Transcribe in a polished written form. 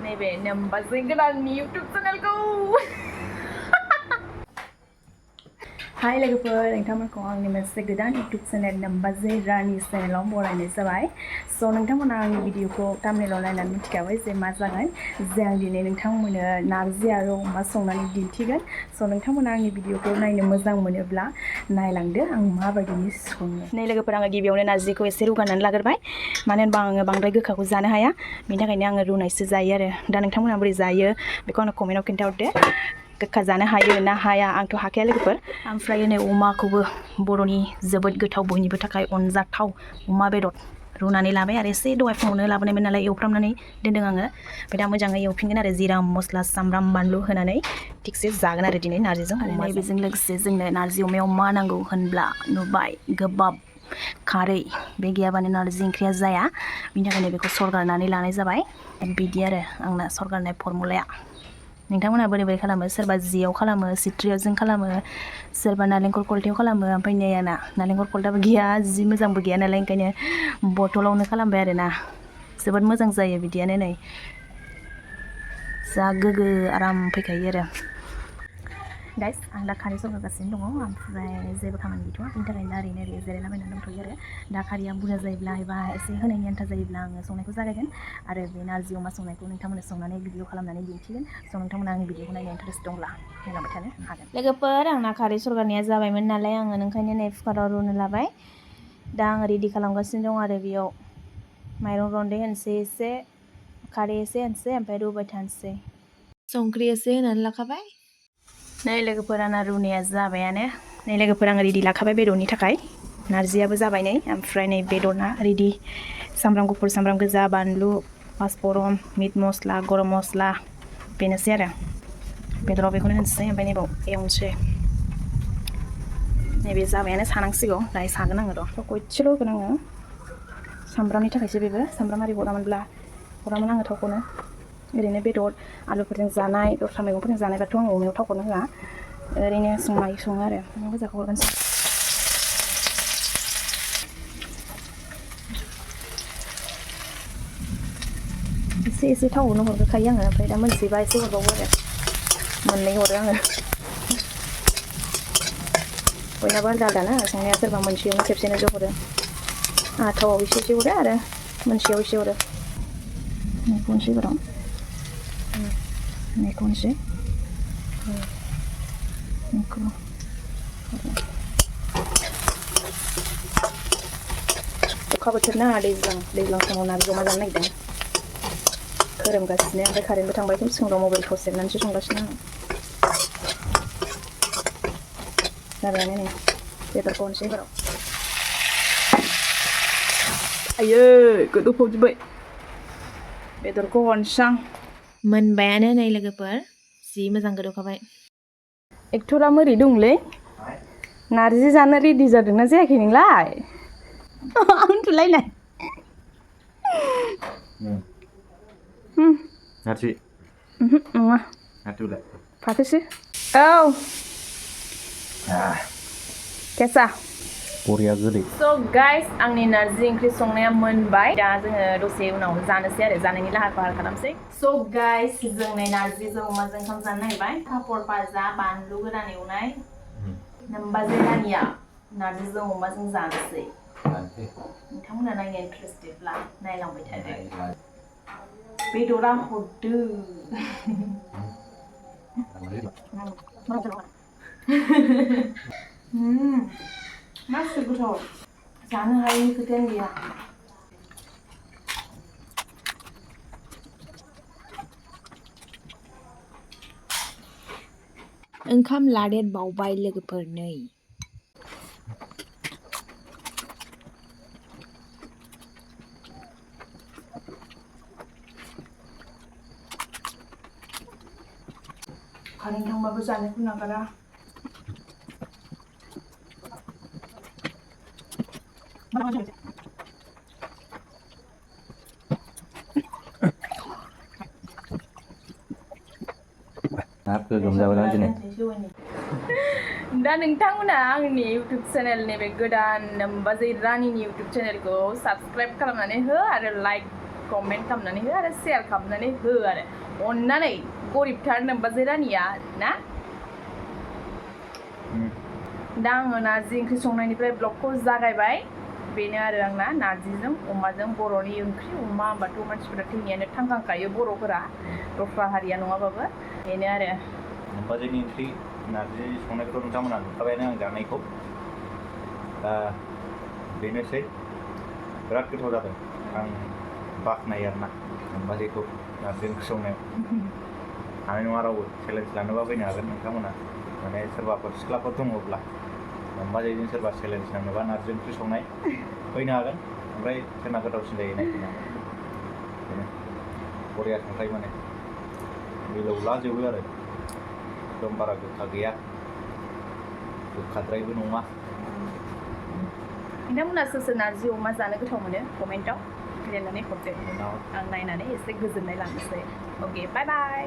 नैबे नम्बाजै गोदाननि YouTube चेनेलखौ हाय लोगोफोर नोंथांमोनखौ आंनि मोनसे गोदान YouTube चेनेल नम्बाजै रानि चेनेलाव बरायनाय जाबाय स' नोंथांमोना आंनि भिडिअखौ थाम्बनेलाव नायनानै मिथिखाबाय जे मा जागोन जे आं दिनै नोंथांमोननो नारजि आरो अमा संनानै दिन्थिगोन स' नोंथांमोना आंनि भिडिअखौ नायनो मोजां मोनोब्ला नायलांदो आं माबायदिनि सङो नै लोगोफोर आङो गिबियावनो नारजिखौ एसे रुगारनानै लाग्रोबाय मानो होनबा आङो बांद्राय गोखाखौ जानो हाया बेनि थाखायनो आङो रुनायसो जायो आरो दा नोंथांमोना बोरै जायो बेखौ आंनो कमेन्टआव खिन्थाहरदो गोखा जानो हायो ना हाया आंथ' हाखाया लोगोफोर ओमफ्राय नै अमाखौबो बर'नि जोबोद गोथाव बयनिबो थाखाय अनजाथाव अमा बेदर रुनानै लाबाय आरो एसे दहाय फुङावनो लाबोनायमोन नालाय एवफ्रामनानै दोनदों आङो ओमफ्राय दा मोजाङै एवफिनगोन आरो जिरा मस्ला सामब्राम बानलु होनानै थिगसे जागोन आरो दिनै नारजिजों आरो बेजों लोगोसे जोंनो नारजि अमायाव मा नांगौ होनब्ला नुबाय गोबाब खारै बे गैयाबानो नारजि ओंख्रिया जाया बिनि थाखायनो बेखौ सरगारनानै लानाय जाबाय बिदि आरो आंना सरगारनाय फर्मुलाया नोंथांमोना बोरै बोरै खालामो सोरबा जियाव खालामो सिथ्रियावजों खालामो सोरबा नालेंखर खलथायाव खालामो ओमफ्राय नै आंना नालेंखर खलथाबो गैया जि मोजांबो गैया नालाय ओंखायनो बथलावनो खालामबाय आरोना जोबोद मोजां जायो बिदियानो नै जा गोगो आराम फैखायो आरो गाइस आं दा खारै सरगारगासिनो दङ ओमफ्राय जेबो खामानि गैथ'आ बिनि थाखायनो दा ओरैनो जिरायलाबायनानै दंथ'यो आरो दा खारैया बुरजा जायोब्ला एबा एसे होनायनि आन्था जायोब्ला आङो संनायखौ जागायगोन आरो बे नारजि अमा संनायखौ नोंथांमोननो संनानै भिडिअ खालामनानै दिन्थिगोन स' नोंथांमोना आंनि भिडिअखौ नायनो इन्टारेस्ट दंब्ला नायलांबाय थानो हागोन लोगोफोर आंना खारै सरगारनाया जाबायमोन नालाय आङो ओंखायनो नै कुकाराव रुनो लाबाय दा आङो रेडि खालामगासिनो दं आरो बेयाव माइरं रन्दै होनोसै एसे खारै एसे होनोसै ओमफ्राय रुबाय थानोसै संख्रि एसे होनानै लाखाबाय नै लोगोफोर आंना रुनाया जाबायानो नै लोगोफोर आङो रेडि लाखाबाय बेदरनि थाखाय नारजियाबो जाबाय नै ओमफ्राय नै बेदरना रेडि सामब्राम गुफुर सामब्राम गोजा बानलु पासफरन मिट मस्ला गरम मस्ला बेनोसै आरो बेदराव बेखौनो होनोसै ओमफ्राय नैबाव एवनोसै नैबे जाबायानो सानांसिगौ दायो सागोन आङो र' थावखौ एसेल' होगोन आङो सामब्रामनि थाखायसो बेबो सामब्राम आरि हरामोन आङो थावखौनो ओरैनो बेदर आलुफोरजों जानाय दस्रा मैगंफोरजों जानायबाथ' आं अमायाव थावखौनो होआ ओरैनो सङो आरो अमा गोजाखौ हरगोनसै एसे थावखौनो हरग्रोखायो आङो ओमफ्राय दा मोनसेबा एसे हरबावो आरो मोननै हरो आङो बयनाबो आलदा आलदा ना संनाया सोरबा मोनसेयावनो खेबसेनो ज' हरो आंहा थावआव एसे हरो आरो मोनसेयाव एसे हरो मैखौ होनसै बाराव मैखौ होनसै मैखौ अखा बोथोर ना दैज्लां समाव नारजि अमा जानो नागिरदों खोरोमगासिनो ओमफ्राय कारेन्टबो थांबाय सिगाङाव मबाइल टर्च सेरनानैसो संगासिनो आङो जाबायानो नै बेदरखौ होनसै बाराव आयै गोदौफबजोब्बाय बेदरखौ हरनोसै आं मोनबायानो नै लोगोफोर जि मोजां गोदौखाबाय एक्टरा मोरै दंलै नारजि जानो रेडि जादोंना जायाखै नोंलाय उन्दुलायनाय नारजि नङा फाथोसो औ केसा बरिया गोदै स' गाइस आंनि नारजि ओंख्रि संनाया मोनबाय दा जोङो दसे उनाव जानोसै आरो जानायनि लाहार फाहार खालामसै स' गाइस जों नै नारजिजों अमाजों ओंखाम जानो नागिरबाय पापर भाजा बानलु गोरान एवनाय नोमबाजै रानिया नारजिजों अमाजों जानोसै नोंथांमोना नायनो इन्टारेस्टेडब्ला नायलांबाय थादो बेदरा हरदो मासे गोथाव जानो हायैनि खोथायानो गैया ओंखाम लादेरबावबाय लोगोफोर नै कारेन्ट थांबाबो जानायखौ नागारा दा नोंथांमोना आंनि इउटुब चेनेल नैबे गोदान नोमबाजै रानिनि इउटुब चेनेलखौ साबस्क्राइब खालामनानै हो आरो लाइक कमेन्ट खालामनानै हो आरो शेयार खालामनानै हो आरो अननानै गरिबथार नोमबाजै रानिया ना दा आङो नारजि ओंख्रि संनायनिफ्राय ब्लगखौ जागायबाय बेनो आरो आंना नारजिजों अमाजों बर'नि ओंख्रि अमा होनबाथ' मानसिफोरा थैनायानो थांखांखायो बर'फोरा दस्रा हारिया नङाबाबो बेनो आरो नोमबाजैनि ओंख्रि नारजि संनायखौथ' नोंथांमोना नुखाबायानो आं जानायखौ दा बेनोसै बिराद गोथाव जादों आं बाख्नायो आरोना नोमबाजैखौ नारजि ओंख्रि संनायाव हानाय नङा रावबो चेलेन्ज लानोबा फैनो हागोन नोंथांमोना माने सोरबाफोर सिख्लाफोर दङब्ला नोमबाजैजों सोरबा चेलेन्ज नांनोबा नारजि ओंख्रि संनाय फैनो हागोन ओमफ्राय सोरना गोथावसिन जायो नायफैनो हागोन बेनो बरिया संखायो माने मिलौलाजोबो आरो एकदम बारा गोखा गैया गोखाद्रायबो नङा नोंथांमोना सोर सोर नारजि अमा जानो गोथाव मोनो कमेन्टआव लिरनानै हरदो आं नायनानै एसे गोजोननाय लानोसै अके बाय बाय